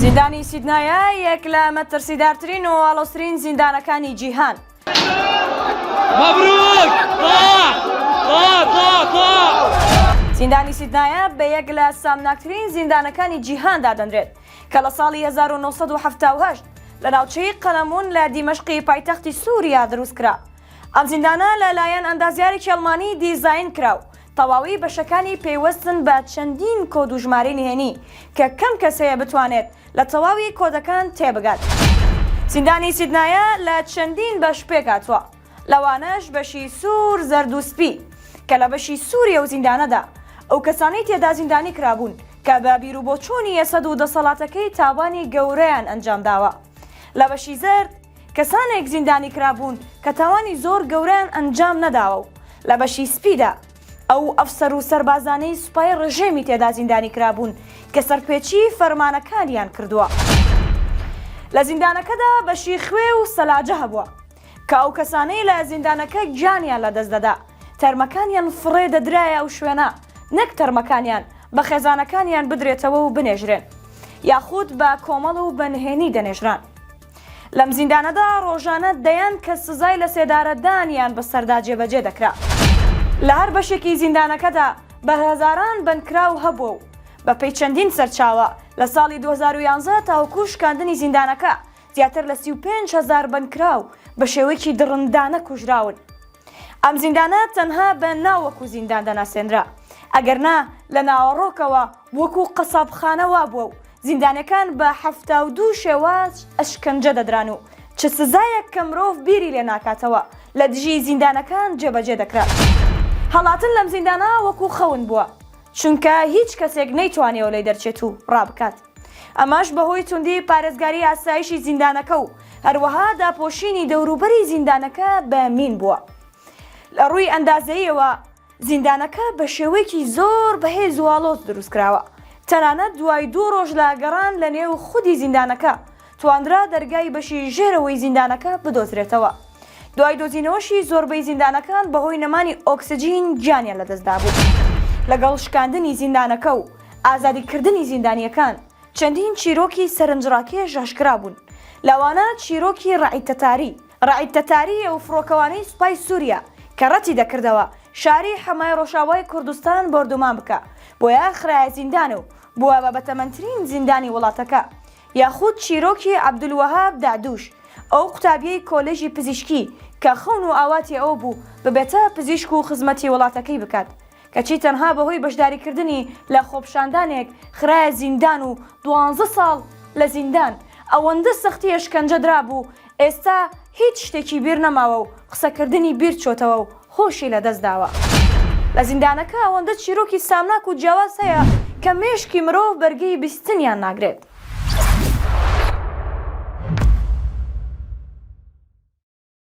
زیندانی سیدنایە یەک لە مەترسیدارترین و ئاڵۆزترین زیندانەکانی جیهان. مبروک طاع طاع طاع طاع. زیندانی سیدنایە بە یەک لە سامناکترین زیندانەکانی جیهان دادەنرێت کە لە ساڵی 1978 لە ناوچەی قەلەمون لە دیمەشقی پایتەختی سووریا دروستکرا. ئەم زیندانە لە لایەن ئەندازیارێکی ئەڵمانی دیزاین کرا و تەواوی بەشەکانی پەیوەستن بە چەندین کۆد و ژمارەی نهێنی کە کەم کەس هەیە بتوانێت لە تەواوی کۆدەکان تێبگات. زیندانی سیدنایە لە چەندین بەش پێکهاتووە، لەوانەش بەشی سوور، زەرد و سپی، کە لە بەشی سووری ئەو زیندانەدا ئەو کەسانەی تێدا زیندانی کرابوون کە بە بیروبۆچوونی ئەسەد و دەسەڵاتەکەی تاوانی گەورەیان ئەنجامداوە. لە بەشی زەرد، کەسانێک زیندانی کرابوون کە تاوانی زۆر گەورەیان ئەنجام نەداوە و لە بەشی سپیدا ئەو ئەفسەر و سەربازانەی سوپای ڕژێمی تێدا زیندانی کرابوون کە سەرپێچی فەرمانەکانیان کردووە. لە زیندانەکەدا بەشی خوێ و سەلاجە هەبووە کە ئەو کەسانەی لە زیندانەکە گیانیان لەدەست دەدا تەرمەکانیان فڕێ دەدرایە ئەو شوێنە نەک تەرمەکانیان بە خێزانەکانیان بدرێتەوە و بنێژرێن یاخود بە کۆمەڵ و بە نهێنی دەنێژران. لەم زیندانەدا ڕۆژانە دەیان کەس سزای لەسێدارەدانیان بەسەردا جێبەجێ دەکرا. لە هەر بەشێکی زیندانەکەدا بە هەزاران بەندکراو هەبووە و بەپێی چەندین سەرچاوە لە ساڵی 2011 تاوەکو شکاندنی زیندانەکە زیاتر لە 35 هەزار بەندکراو بە شێوەیەکی دڕندانە کوژراون. ئەم زیندانە تەنها بە ناو وەکو زیندان دەناسێنرا، ئەگەرنا لە ناوەڕۆکەوە وەکو قەسابخانە وابووە و زیندانیەکان بە 72 شێواز ئەشکەنجە دەدران و چ سزایەک کە مرۆڤ بیری لێ ناکاتەوە لە دژی زیندانەکان جێبەجێ دەکرا. هەڵاتن لەم زیندانە وەکو خەون بووە، چونکە هیچ کەسێک نەیتوانیوە لێی دەرچێت و ڕابکات. ئەمەش بەهۆی توندی پارێزگاری ئاسایشی زیندانەکە و هەروەها داپۆشینی دەوروبەری زیندانەکە بە مین بووە. لە ڕووی ئەندازەییەوە زیندانەکە بە شێوەیەکی زۆر بەهێز و ئاڵۆز دروستکراوە، تەنانەت دوای دوو ڕۆژ لە گەڕان لە نێو خودی زیندانەکە توانرا دەرگای بەشی ژێرەوەی زیندانەکە بدۆزرێتەوە. دوای دۆزینەوەشی زۆربەی زیندانەکان بەهۆی نەمانی ئۆکسجین گیانیان لەدەستدابوو. لەگەڵ شکاندنی زیندانەکە و ئازادیکردنی زیندانییەکان، چەندین چیرۆکی سەرنجڕاکێش ئاشکرا بوون، لەوانە چیرۆکی ڕەعید تەتاری. ڕەعید تەتاری ئەو فڕۆکەوانەی سوپای سووریا کە ڕەتی دەکردەوە شاری حەمای ڕۆژاوای کوردستان بۆردومان بکا، بۆیە خرایە زیندان و بووە بە بەتەمەنترین زیندانی وڵاتەکە. یاخود چیرۆکی عەبدولوەهاب دەعدوش، ئەو قوتابیەی کۆلێژی پزیشکی کە خەون و ئاواتی ئەوە بوو ببێتە پزیشک و خزمەتی وڵاتەکەی بکات، کەچی تەنها بەهۆی بەشداریکردنی لە خۆپشاندانێک خرایە زیندان و دوانزە ساڵ لە زیندان ئەوەندە سەختی ئەشکەنجە درابوو ئێستا هیچ شتێکی بیر نەماوە و قسەکردنی بیر چۆتەوە و هۆشی لەدەست داوە. لە زیندانەکە ئەوەندە چیرۆکی سامناک و جیاواز هەیە کە مێشکی مرۆڤ بەرگەی بیستنیان ناگرێت.